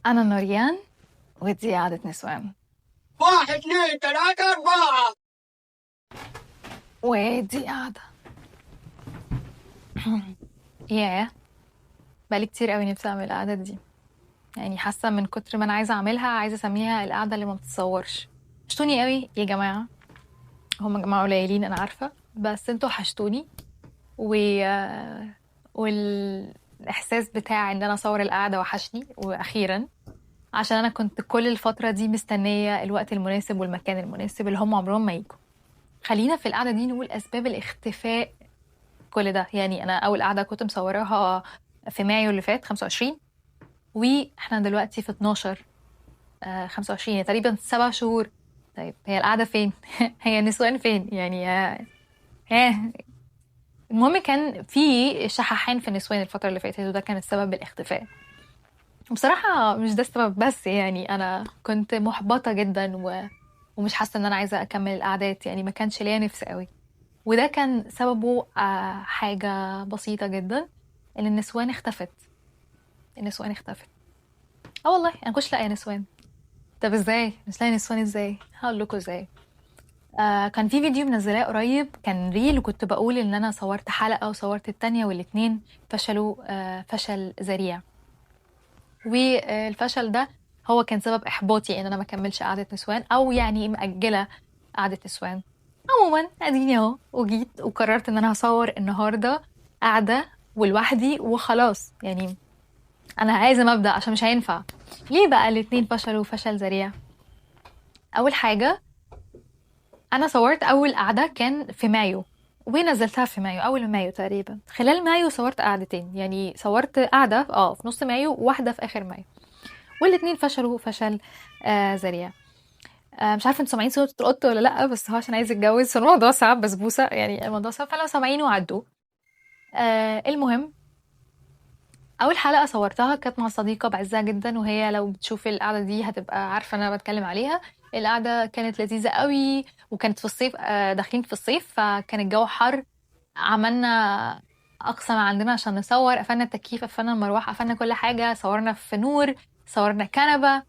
أنا نوريان ودي قعدة نسوان. 1 2 3 4. ودي قعدة. ياه، بقالي كتير قوي نفسي أعمل القعدة دي، يعني حاسة من كتر ما أنا عايزة أعملها عايزة أسميها القعدة اللي ما بتتصورش. وحشتوني قوي يا جماعة، هم جماعة قليلين أنا عارفة، بس انتوا وحشتوني. والإحساس بتاع إن أنا أصور القعدة وحشني، وأخيراً، عشان أنا كنت كل الفترة دي مستنية الوقت المناسب والمكان المناسب اللي هم عمرهم ما يجوا. خلينا في القعدة دي نقول أسباب الاختفاء كل ده. يعني أنا أول قعدة كنت مصوراها في مايو اللي فات 25، وإحنا دلوقتي في 12، 25، يعني تقريباً 7 شهور. طيب هي القعدة فين؟ هي النسوان فين؟ يعني المهم كان في شحاحين في النسوان الفترة اللي فاتت، وده كان السبب بالاختفاء. بصراحة مش ده السبب بس، يعني أنا كنت محبطة جدا ومش حاسة إن أنا عايزة أكمل القعدات، يعني ما كانش ليا نفس قوي، وده كان سببه حاجة بسيطة جدا، إن النسوان اختفت. النسوان اختفت. والله أنا كنتش لاقية نسوان. طب إزاي؟ مش لاقية نسوان إزاي؟ هقول لكم إزاي. كان في فيديو منزلاه قريب، كان ريل، وكنت بقول إن أنا صورت حلقة وصورت التانية والاتنين فشلوا، فشل ذريع. والفشل ده هو كان سبب إحباطي إن أنا ما أكملش قعدة نسوان، أو يعني مأجلة قعدة نسوان. عموماً أديني أهو، وجيت وقررت إن أنا هصور النهاردة قعدة ولوحدي وخلاص، يعني أنا عايزة أبدأ عشان مش هينفع. ليه بقى الاتنين فشلوا فشل ذريع؟ أول حاجة، أنا صورت أول قعدة كان في مايو، ونزلتها في مايو، أول مايو تقريبا. خلال مايو صورت قعدتين، يعني صورت قعدة في نص مايو وواحدة في آخر مايو، والاتنين فشلوا فشل ذريع. مش عارفة انتوا سامعين صوت القط ولا لأ، بس هو عشان عايز يتجوز فالموضوع صعب، بسبوسة يعني الموضوع صعب، فلو سامعينه عدوه. المهم أول حلقة صورتها كانت مع صديقة بعزها جدا، وهي لو بتشوف القعدة دي هتبقى عارفة إن أنا بتكلم عليها. القعدة كانت لذيذة قوي، وكانت في الصيف، داخلين في الصيف، فكان الجو حر. عملنا أقصى ما عندنا عشان نصور، قفلنا التكييف، قفلنا المروحة، قفلنا كل حاجة، صورنا في نور، صورنا كنبة.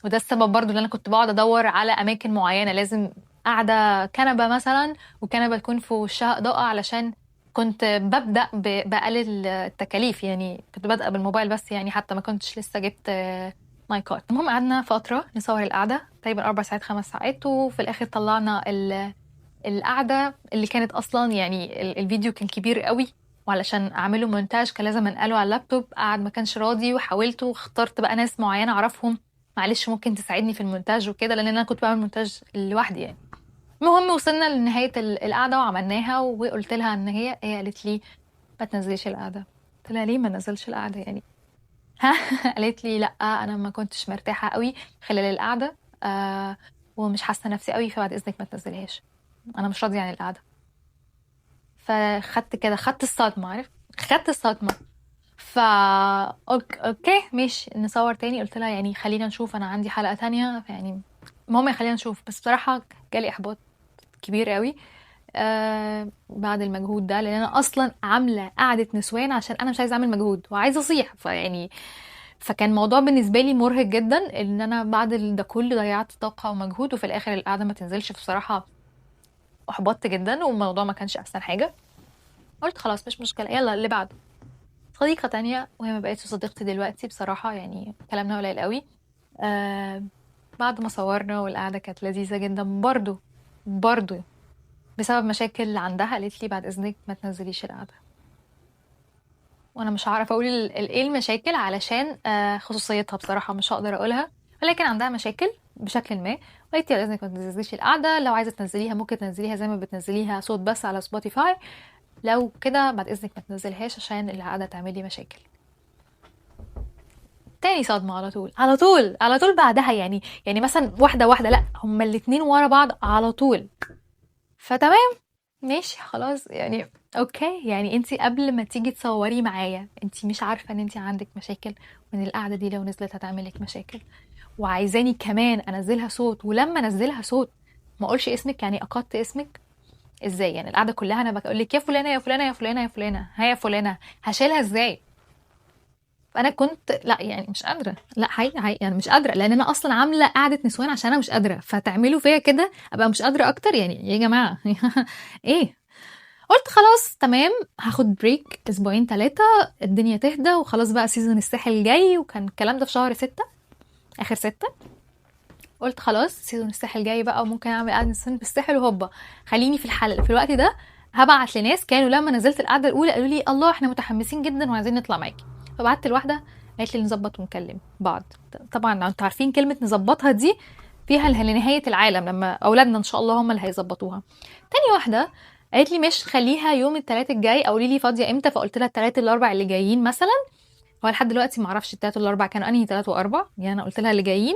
وده السبب برضو اللي أنا كنت بقعد أدور على أماكن معينة، لازم قاعدة كنبة مثلا، وكنبة تكون في وشها إضاءة، علشان كنت ببدأ بقلل التكاليف، يعني كنت بادئة بالموبايل بس، يعني حتى ما كنتش لسه جبت مايكات. المهم قعدنا فترة نصور القعدة تقريبا 4 ساعات 5 ساعات، وفي الآخر طلعنا القعدة اللي كانت أصلا يعني الفيديو كان كبير قوي، وعلشان أعمله مونتاج كان لازم أنقله على اللابتوب. قعد ما كانش راضي، وحاولت واخترت بقى ناس معينة أعرفهم، معلش ممكن تساعدني في المونتاج وكده، لأن أنا كنت بعمل مونتاج لوحدي يعني. المهم وصلنا لنهاية القعدة وعملناها، وقلت لها إن هي قالت لي ما تنزليش القعدة. قلت لها ليه ما نزلش القعدة يعني؟ ها؟ قالت لي لا أنا ما كنتش مرتاحة قوي خلال القعدة، ومش حاسة نفسي قوي، فبعد إذنك ما تنزليهاش، أنا مش راضية عن القعدة. فخدت كده، خدت الصدمة، عارف، خدت الصدمة. Okay ماشي نصور تاني. قلت لها يعني خلينا نشوف، أنا عندي حلقة تانية، فيعني المهم خلينا نشوف. بس بصراحة جالي إحباط كبير قوي، بعد المجهود ده، لأن أنا أصلاً عاملة قعدة نسوان عشان أنا مش عايزة أعمل مجهود وعايزة أصيح، فكان الموضوع بالنسبة لي مرهق جداً، إن أنا بعد ده كله ضيعت طاقة ومجهود، وفي الآخر القعدة ما تنزلش. فبصراحة أحبطت جداً، والموضوع ما كانش أحسن حاجة. قلت خلاص مش مشكلة، يلا اللي بعده. صديقة تانية، وهي ما بقتش صديقتي دلوقتي بصراحة، يعني كلامنا قليل قوي. بعد ما صورنا والقعدة كانت لذيذة جداً، برضو بسبب مشاكل اللي عندها قالت لي بعد إذنك ما تنزليش القعدة. وأنا مش عارفة أقول إيه المشاكل علشان خصوصيتها بصراحة مش هقدر أقولها، ولكن عندها مشاكل بشكل ما، وقالت لي بعد إذنك ما تنزليش القعدة، لو عايزة تنزليها ممكن تنزليها زي ما بتنزليها صوت بس على سبوتيفاي، لو كده بعد إذنك ما تنزلهاش عشان القعدة تعملي مشاكل. تاني صدمة على طول، على طول، على طول بعدها، يعني مثلا واحدة واحدة، لا هما الاتنين ورا بعض على طول. فتمام ماشي خلاص، يعني okay، يعني انتي قبل ما تيجي تصوري معايا انتي مش عارفة ان انتي عندك مشاكل، وان القعدة دي لو نزلت هتعملك مشاكل، وعايزاني كمان انزلها صوت، ولما انزلها صوت ما اقولش اسمك، يعني اقطت اسمك ازاي؟ يعني القعدة كلها انا بقول لك يا فلانة يا فلانة يا فلانة يا فلانة، ها يا فلانة، هشيلها ازاي؟ فانا كنت لا يعني مش قادرة، لا حقيقي حقيقي انا مش قادرة، لان انا اصلا عامله قعدة نسوان عشان انا مش قادرة، فتعملوا فيا كده ابقى مش قادرة اكتر يعني يا جماعة. ايه؟ قلت خلاص تمام، هاخد break اسبوعين 3، الدنيا تهدى وخلاص بقى season الساحل جاي، وكان الكلام ده في شهر 6، اخر 6. قلت خلاص season الساحل جاي بقى، وممكن اعمل قعدة نسوان في الساحل، وهوبا خليني في الحلقة في الوقت ده هبعت لناس كانوا لما نزلت القعدة الاولى قالوا لي الله احنا متحمسين جدا وعايزين نطلع معاكي. فبعت لواحدة قالت لي نظبط ونكلم بعض. طبعا انتوا عارفين كلمة نظبطها دي فيها لنهاية العالم، لما اولادنا ان شاء الله هم اللي هيظبطوها. تاني واحدة قالت لي مش خليها يوم الثلاث الجاي، او قولي لي فاضية امتى، فقلت لها الثلاث الاربع اللي جايين مثلا. هو لحد دلوقتي ما اعرفش الثلاث والاربع كانوا انهي 3 و4، يعني انا قلت لها اللي جايين،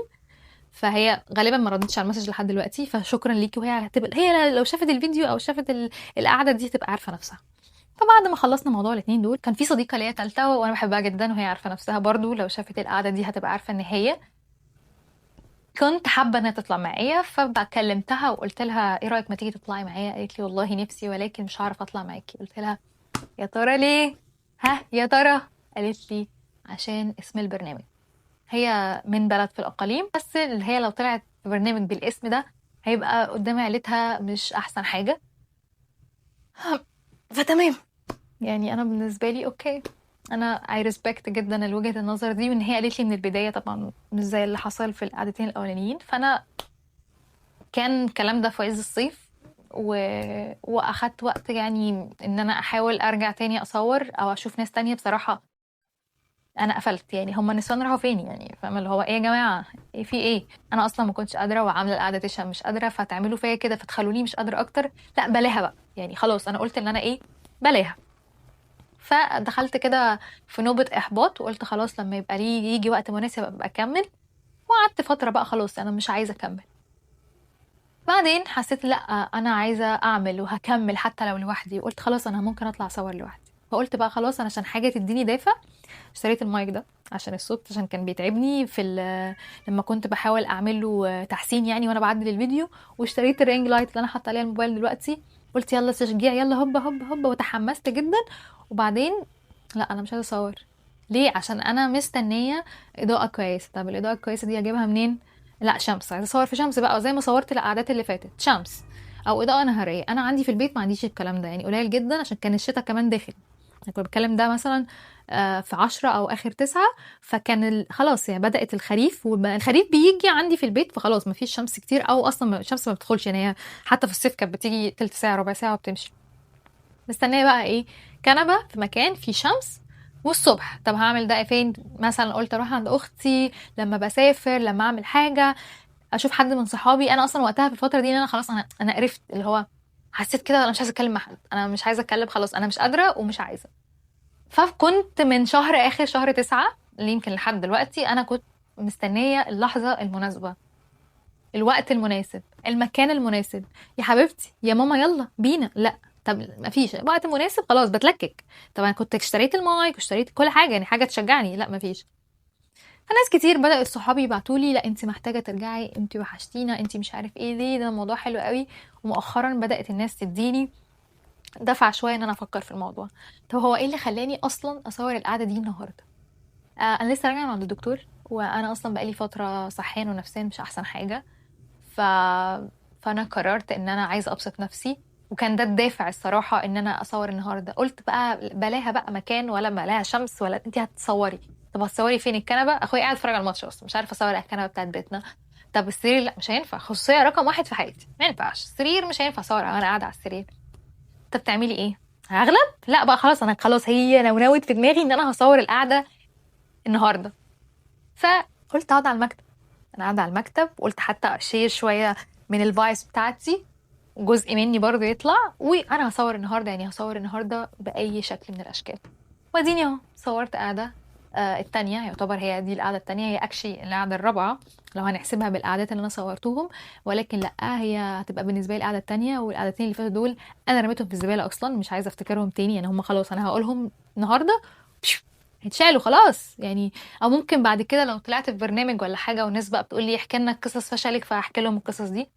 فهي غالبا ما ردتش على ال message لحد دلوقتي، فشكرا ليكي. وهي هتبقى هي لو شافت الفيديو او شافت القعدة دي تبقى عارفه نفسها. فبعد ما خلصنا موضوع الاثنين دول، كان في صديقه ليا ثالثة وانا بحبها جدا وهي عارفه نفسها برضو، لو شافت القعدة دي هتبقى عارفه ان هي كنت حابة انها تطلع معايا. فكلمتها وقلت لها ايه رايك ما تيجي تطلعي معايا؟ قالت لي والله نفسي ولكن مش هعرف اطلع معاكي. قلت لها يا ترى ليه؟ ها يا ترى؟ قالت لي عشان اسم البرنامج، هي من بلد في الأقاليم، بس اللي هي لو طلعت في برنامج بالاسم ده هيبقى قدام عيلتها مش أحسن حاجة. فتمام يعني أنا بالنسبة لي okay، أنا I respect جدا الوجهة النظر دي، وإن هي قالت لي من البداية طبعا مش زي اللي حصل في القعدتين الأولانيين. فأنا كان الكلام ده في عز الصيف وأخدت وقت يعني إن أنا أحاول أرجع تاني أصور أو أشوف ناس تانية. بصراحة انا قفلت، يعني هم النسوان راحوا فين يعني، فاهمه اللي هو ايه يا جماعة، ايه في ايه؟ انا اصلا ما كنتش قادرة وعامله القعدة تشم مش قادرة، فتعملوا فيا كده فتخلوني مش قادرة اكتر، لا بلاها بقى يعني خلاص انا قلت ان انا ايه بلاها. فدخلت كده في نوبه احباط وقلت خلاص لما يبقى لي يجي وقت مناسب ابقى اكمل، وقعدت فترة بقى خلاص انا مش عايزه اكمل. بعدين حسيت لا انا عايزه اعمل وهكمل حتى لو لوحدي، وقلت خلاص انا ممكن اطلع اصور لوحدي. فقلت بقى خلاص انا عشان حاجة تديني دافع اشتريت المايك ده عشان الصوت، عشان كان بيتعبني في لما كنت بحاول اعمل له تحسين يعني وانا بعدل الفيديو. واشتريت ال ring light اللي انا حاطه عليها الموبايل دلوقتي، قلت يلا تشجيع يلا هوبا هوبا هوبا، وتحمست جدا. وبعدين لا انا مش عايزه اصور. ليه؟ عشان انا مستنيه اضاءه كويسة. طب الاضاءة الكويسة دي اجيبها منين؟ لا شمس، عايزه اصور في شمس بقى زي ما صورت القعدات اللي فاتت، شمس او اضاءه نهاريه. انا عندي في البيت ما عنديش الكلام ده يعني قليل جدا، عشان كان الشتاء كمان داخل، انا كنت بتكلم ده مثلا في 10 او اخر 9، فكان خلاص يعني بدات الخريف، والخريف بيجي عندي في البيت، فخلاص ما فيش شمس كتير، او اصلا الشمس ما بتدخلش يعني، هي حتى في الصيف كانت بتيجي تلت ساعة ربع ساعة وبتمشي. مستنيه بقى ايه؟ كنبة في مكان فيه شمس والصبح. طب هعمل ده فين؟ مثلا قلت اروح عند اختي لما بسافر، لما اعمل حاجة، اشوف حد من صحابي. انا اصلا وقتها في الفترة دي انا خلاص انا قرفت، اللي هو حسيت كده انا مش عايزه اتكلم مع حد، انا مش عايزه اتكلم خلاص، انا مش قادرة ومش عايزه. فكنت من شهر اخر شهر 9 اللي يمكن لحد دلوقتي انا كنت مستنيه اللحظة المناسبة، الوقت المناسب، المكان المناسب. يا حبيبتي يا ماما يلا بينا، لا طب مفيش وقت مناسب خلاص بتلكك. طب انا كنت اشتريت المايك واشتريت كل حاجة يعني حاجة تشجعني، لا مفيش. فناس كتير بدأوا صحابي يبعتوا لي لا انت محتاجه ترجعي، انت وحشتينا، انت مش عارف ايه، ليه ده الموضوع حلو قوي. ومؤخرا بدأت الناس تديني دفع شوية ان انا افكر في الموضوع. طب هو ايه اللي خلاني اصلا اصور القعدة دي النهارده؟ انا لسه راجعه من عند الدكتور، وانا اصلا بقالي فترة صحيا ونفسيا مش احسن حاجة، فانا قررت ان انا عايزه ابسط نفسي، وكان ده الدافع الصراحة ان انا اصور النهارده. قلت بقى بلاها بقى مكان ولا بلاها شمس ولا انت هتصوري. طب هتصوري فين؟ الكنبة؟ اخويا قاعد يتفرج على الماتش اصلا، مش عارفه اصور على الكنبة بتاعت بيتنا. طب السرير؟ لا مش هينفع، خصوصية رقم 1 في حياتي، ما ينفعش السرير، مش هينفع اصور وانا قاعدة على السرير. طب تعملي ايه؟ هغلب؟ لا بقى خلاص انا خلاص هي نونوت في دماغي ان انا هصور القعدة النهارده. فقلت اقعد على المكتب، انا قاعدة على المكتب، وقلت حتى ا share شوية من ال vibes بتاعتي، جزء مني برضه يطلع، وانا هصور النهارده، يعني هصور النهارده باي شكل من الاشكال. واديني اهو صورت قاعدة الثانية، يعتبر هي دي القعدة الثانية، هي actually القعدة الرابعة لو هنحسبها بالقعدات اللي انا صورتهم، ولكن لا هي هتبقى بالنسبة لي القعدة الثانية. والقعدتين اللي فاتوا دول انا رميتهم في الزبالة اصلا، مش عايزه افتكرهم تاني، يعني هم خلاص انا هقولهم النهارده هيتشالوا خلاص يعني. او ممكن بعد كده لو طلعت في برنامج ولا حاجة والناس بقى بتقول لي احكي لنا قصص فشلك، فاحكي لهم القصص دي.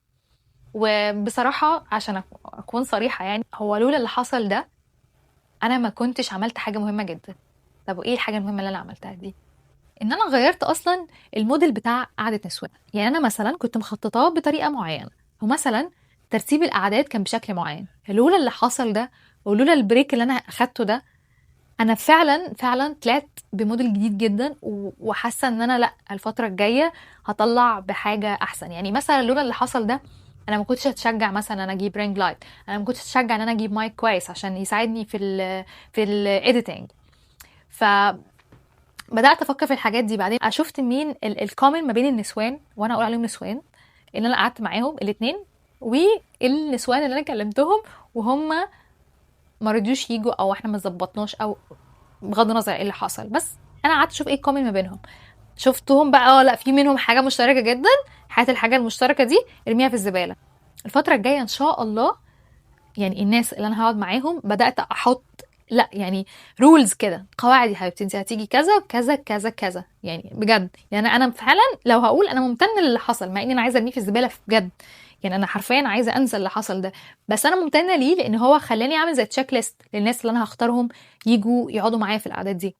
وبصراحة عشان اكون صريحه يعني، هو لولا اللي حصل ده انا ما كنتش عملت حاجة مهمة جدا. طب وايه الحاجة المهمة اللي انا عملتها دي؟ ان انا غيرت اصلا الموديل بتاع قعدة نسوان. يعني انا مثلا كنت مخططاه بطريقة معينة، ومثلا ترتيب القعدات كان بشكل معين. لولا اللي حصل ده ولولا ال break اللي انا اخدته ده، انا فعلا فعلا طلعت بموديل جديد جدا، وحاسه ان انا لا الفترة الجاية هطلع بحاجة احسن. يعني مثلا لولا اللي حصل ده انا ما كنتش هتشجع مثلا ان انا اجيب ring light، انا ما كنتش هتشجع ان انا اجيب مايك كويس عشان يساعدني في ال editing. ف بدات افكر في الحاجات دي. بعدين شفت مين ال common ما بين النسوان، وانا اقول عليهم نسوان اللي انا قعدت معاهم الاثنين، والنسوان اللي انا كلمتهم وهم ما رضيوش يجوا او احنا ما ظبطناش، او بغض النظر ايه اللي حصل، بس انا قعدت اشوف ايه ال common ما بينهم. شفتهم بقى، لا في منهم حاجة مشتركة جدا، هات الحاجة المشتركة دي ارميها في الزبالة. الفترة الجاية ان شاء الله يعني الناس اللي انا هقعد معاهم بدات احط لا يعني rules كده، قواعد يا حبيبتي، انت هتيجي كذا كذا كذا كذا، يعني بجد. يعني انا فعلا لو هقول انا ممتنة للي حصل، مع اني انا عايزه ارميه في الزبالة بجد، يعني انا حرفيا عايزه انسى اللي حصل ده، بس انا ممتنة ليه لان هو خلاني اعمل زي checklist للناس اللي انا هختارهم يجوا يقعدوا معايا في القعدات دي،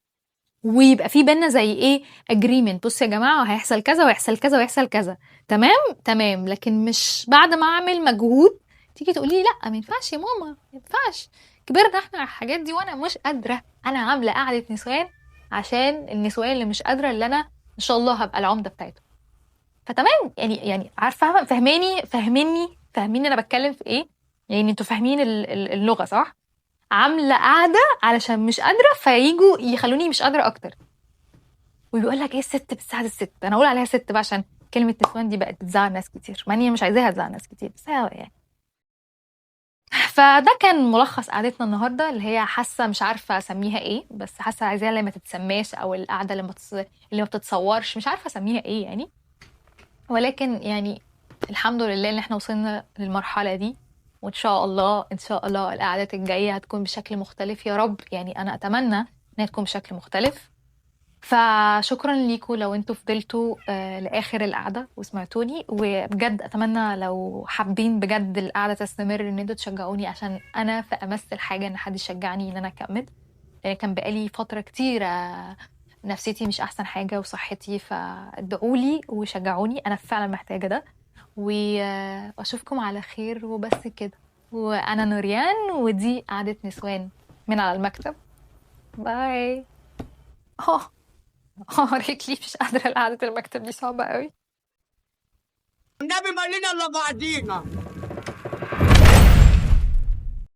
ويبقى في بينا زي ايه agreement، بصوا يا جماعة هيحصل كذا وهيحصل كذا وهيحصل كذا، تمام تمام. لكن مش بعد ما اعمل مجهود تيجي تقولي لي لا ما ينفعش يا ماما، ما ينفعش، كبرنا احنا على الحاجات دي وانا مش قادرة. انا عامله قعدة نسوان عشان النسوان اللي مش قادرة، اللي انا ان شاء الله هبقى العمدة بتاعتهم. فتمام، يعني عارفه، فاهماني، فاهميني انا بتكلم في ايه، يعني انتوا فاهمين اللغة صح؟ عامله قاعدة علشان مش قادرة، فييجوا يخلوني مش قادرة اكتر. وبيقول لك ايه الست بتساعد الست، انا اقول عليها ست بقى عشان كلمة نسوان دي بقت بتزعل ناس كتير، مع اني مش عايزاها تزعل ناس كتير، بس هي يعني. فده كان ملخص قعدتنا النهارده، اللي هي حاسه مش عارفه اسميها ايه، بس حاسه عايزاها اللي ما تتسماش، او القعدة اللي ما بتتصورش، مش عارفه اسميها ايه يعني. ولكن يعني الحمد لله ان احنا وصلنا للمرحلة دي، وان شاء الله ان شاء الله القعدات الجاية هتكون بشكل مختلف يا رب. يعني انا اتمنى انها تكون بشكل مختلف. فشكرا ليكم لو انتوا فضلتوا لاخر القعدة وسمعتوني، وبجد اتمنى لو حابين بجد القعدة تستمر ان انتوا تشجعوني، عشان انا في امس الحاجة ان حد يشجعني ان انا اكمل، لان كان بقالي فترة كتيرة نفسيتي مش احسن حاجة وصحتي، فادعوا لي وشجعوني، انا فعلا محتاجه ده. واشوفكم على خير وبس كده. وانا نوريان، ودي قعدة نسوان من على المكتب. باي. رجلي مش قادرة، قعدة المكتب دي صعبة قوي. النبي مالنا الا بعضينا.